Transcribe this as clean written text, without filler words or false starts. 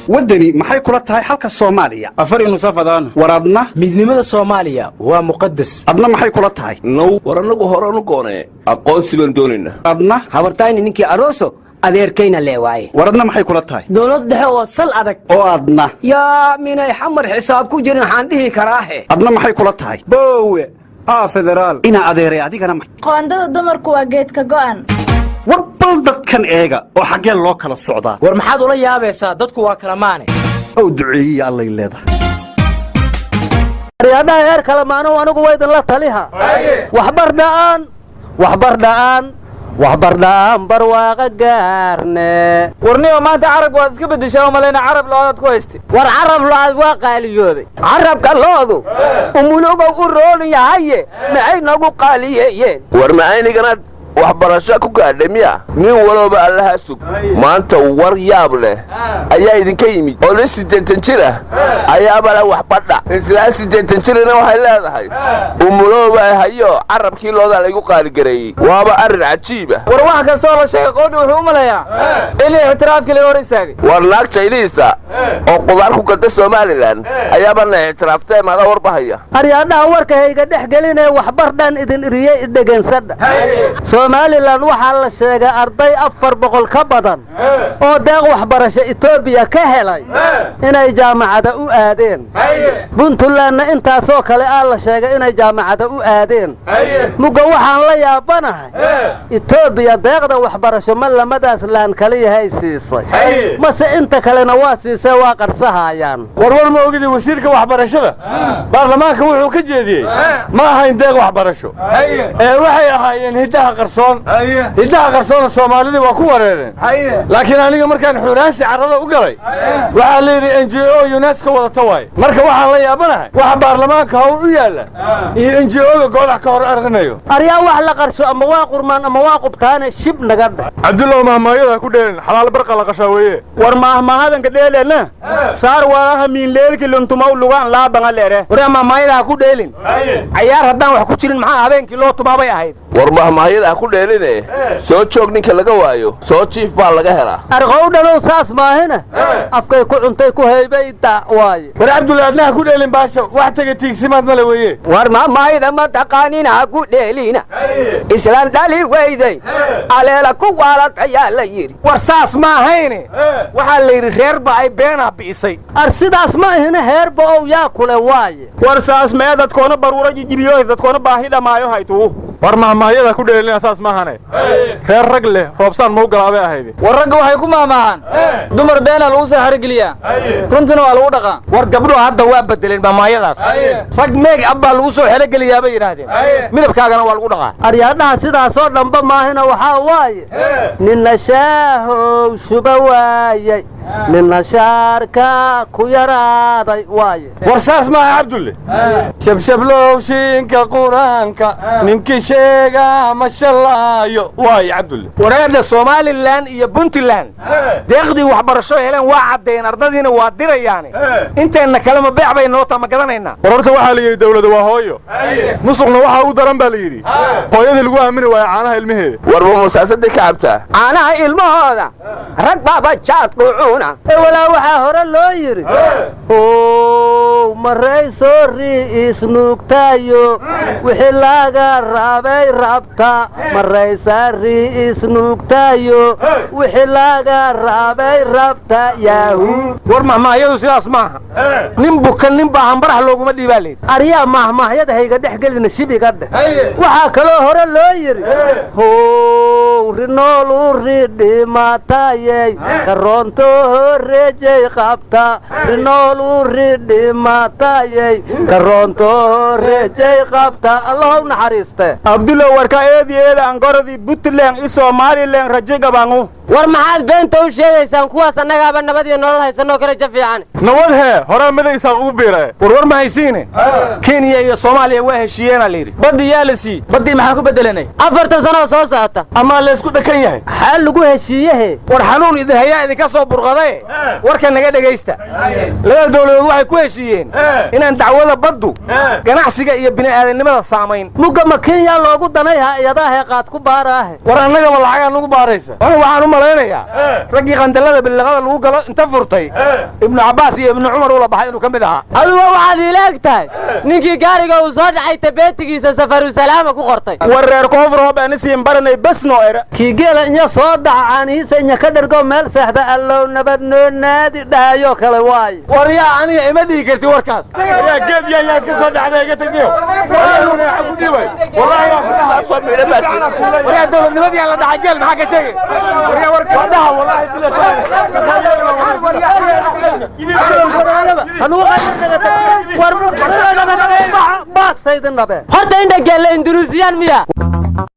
Waddani maxay kula tahay xalka Soomaaliya? Afar nusafadaan. War adna? Midnimada Soomaaliya waa muqadas. Adna maxay kula tahay? Now, war annagu horanu goonee aqoonsi baan doonaynaa. Adna? Habartayni ninkii aroso, adeerkayna lee waaye. War adna maxay kula tahay? Dowlad dhexe oo sal adag. Oo adna? Yaa, minay Xamar xisaab ku jirin waxaan dhihi karaahe. Adna maxay kula tahay? Boowe aa federaal. Inaa adeeray, adigana Qoondada dumarku waa geedka go'an. War bal dadkan eega oo xaggee loo kala socdaa. War maxaad ula yaabaysaa? Dadku waa kala maane. Ow duceeyiya allay leedahay. Aryaadhaha heer kalemaanow, anigu waydinla taliha. Waxbardha'aan, waxbardha'aan, waxbardha'aan, barwaaqa gaarne. Warniyo, maanta carab waad iska beddeshaa oo malayna carab lo'daad ku haystay. War carab lo'aad waa qaaliyoobay. Carabka lo'du umulugow u roon yahaye, maxay nagu qaaliyeeyeen? War ma ayniganaad waxbarasho ku gaadhay miya? Nin walooba allaha sug. Maanta war yaab leh ayaa idinka yimid oo nin 80 jir ah ayaabala waxbadha. Islaa 80 jirina waxay leedahay umulooba hayo, carabkii loodaa laygu qaaligareeyey. Waaba arrin cajiib ah. War wax kastoo la sheegay, qoodhi wuxuu u malayaa in ictiraafkii laga hor istaagay. War naag Jayniisa oo qudaar ku gada Somalilan ayaaba na ictiraaftee, maadaa warbahaya? Aryaadhaha, warka hayga dhex gelinee, waxbardhan idin iriyey, idhegansadha. Somalilan waxaa la sheegay arday 400 ka badan oo deeq waxbarasho Etoobiya ka helay inay jaamacada u aadeen. Puntlandna intaasoo kale aa la sheegay inay jaamacada u aadeen. Mugga waxaan la yaabanahay, Etoobiya deeqda waxbarasho ma lamadaas laan kaliyahay siisay, mase inta kalena waa siisee waa qarsahaayaan? Warwar ma ogidin, wasiirka waxbarashada baarlamaanka wuxuu ka jeediyey ma ahayn deeq waxbarasho ee waxay ahaayeen hiddaha qarsoon. Hiddaha qarsoonna soomaalidii waa ku wareereen, laakiin aniga markaan xuraansi carrada u galay waxaa la yidhi NGO UNESCO wadata waaye. Marka waxaan la yaabanahay waxa baarlamaanka hawl u yaalla iyo NGO-ga goodax ka hor arganayo. Aryaa, wax la qarsho ama waa qurmaan ama waa qubtaane, shib naga dheh. Cabdullow, mahmaayada ku dheelin, xalaal barqa la qashaa weeye. War maahmaahadanka dheelena saar walaha miinleelki luntumaw lugaan laabanga leere. Waryaa, mahmaayada ha ku dheelin. Cayaar haddaan wax ku jirin maxaa habeenkii loo tumaa bay ahayd. War mahmaahyada ha ku dheeline, soo joog ninka laga waayo, soo jiif baa laga helaa. Arqowdhanow, saas maahina, afkay ku cuntay ku haybay da waaye. War Cabdulla, adna ha ku dheelin baasha, wax tega tiigsimaad male weeye. War mahmaayada ma taqaanina, ha ku dheelina. Islaan dhali weyday aleela ku waalatayaa la yidhi. War saas ma ahayne, waxaa la yidhi reerba ay beenaa bi'isay. Ar sidaas ma ahina, heerba ow yaa kule waaye. War saas mee, dadkoona baruura jijibiyo, dadkoona baahi dhammaayo haytuu. War mahmaahyada ku dheelina, saas maahane, reer rag leh roobsaan mau galaabay ahayde. War ragga waxay ku maamaahaan dumar beenaa lagu soo xarigeliyaa, runtuna waa lagu dhaqaa. War gabdhuhu hadda waa bedeleen mahmaayadaas. Rag meeg ab baa lagu soo xelogeliyaa bay yidhaahdeen, midabkaagana waa lagu dhaqaa. Aryaadhaha, sidaasoo dhanba maahina, waxaa waaye ninna shaahow shuba waayey, ninna shaarka ku yaraaday waaye. War saas maaha, Cabdulle. Shabshablow shiinka qur-aanka ninkii sheegaa ma shallaayo waaye, Cabdulle. Wareedha, Somalilan iyo Puntland deeqdii waxbarasho heleen waa caddeeyeen, ardadiina waa dirayaane. Inteenna kalema beec bay noo ma gadanaynaa? War horta waxaa la yidhi dawladu waa hooyo, musuqna waxaa u daran baa la yidhi hooyadii lagu aamini waayo caanaha ilmaheeda. Warba musaasadii ka cabtaa? Caanaha ilmahooda rag baaba jaad qucuuna. Walaa, waxaa hore loo yidhi ow maray soo isnuugtayo wixii laga rabay rabta, maraysa ri isnuugtayo wixii laga rabay rabta yaahu. War mahmaahyadu sidaas maaha. Nin buka nin baa hambarax looguma dhiibaa layidhi. Aryaa, mahmaahyada hayga dhex gelina, shibiga dheh. Waxaa kaloo hore loo yidhi how rinoolu ridhimatayey karoonto horejey qabta, rinoolu ridhimatayey karoonto horejey qabta. Allahow naxariiste. Abdulla, warka eedi eeda angoradii Puntland i Somalilan rajo gabangu. War maxaad beenta u sheegaysaan kuwaas? Annagaaba nabad iyo nolol haysanoo kale ja fiican. Nabad hee, horaa midaysaa ugu biiree. War war ma haysiine, Kenya iyo Soomaaliya waa heshiiyeena layidhi. Baddi yaa la sii, baddii maxaan ku bedelanay? 40 sanoo soo socota. Amaa laysku dhakan yahay? Xaa lagu heshiiyehe? War xanuun idin hayaa idinka soo burqadae, warka naga dhegaysta. Labada dawladood waxay ku heshiiyeen inaan dacwada baddu ganacsiga iyo bini'aadannimada saamayn. Mugga ma Kenya loogu danayha iyadaahe qaad ku baaraahe? War annagaba lacagaa nugu baaraysa. Anigu waxaan u malaynayaa raggii qandalada bilaqada lagu galo inta furtay Ibnu Cabbaas iyo Ibnu Cumar uu la baxay inuu ka mid ahaa. Adigu waxaad ila eg tahay ninkii gaariga uu soo dhacay tabeetigiisa safaru salaama ku qortay. War reer koonfur hoob aan isiin baranay bas noo era. Kii geela inya soo dhaca caanihiisa inya ka dhergo meel seexda allow nabad noo naadi dhahayo kale waayo. War yaa aniga ima dhihi karti warkaas. Yaa geed yaa yaa ka soo dhacday iga tagniyo. Ku dhiibay. Wallahi Soo midho baa jira. War yaa dowladnimadii aan la dhacay geel maxaa ka sheegay? War yaa warka wadaha wallahi War baasayda nabe. Horta indha geelle Indunuusiyaan miya?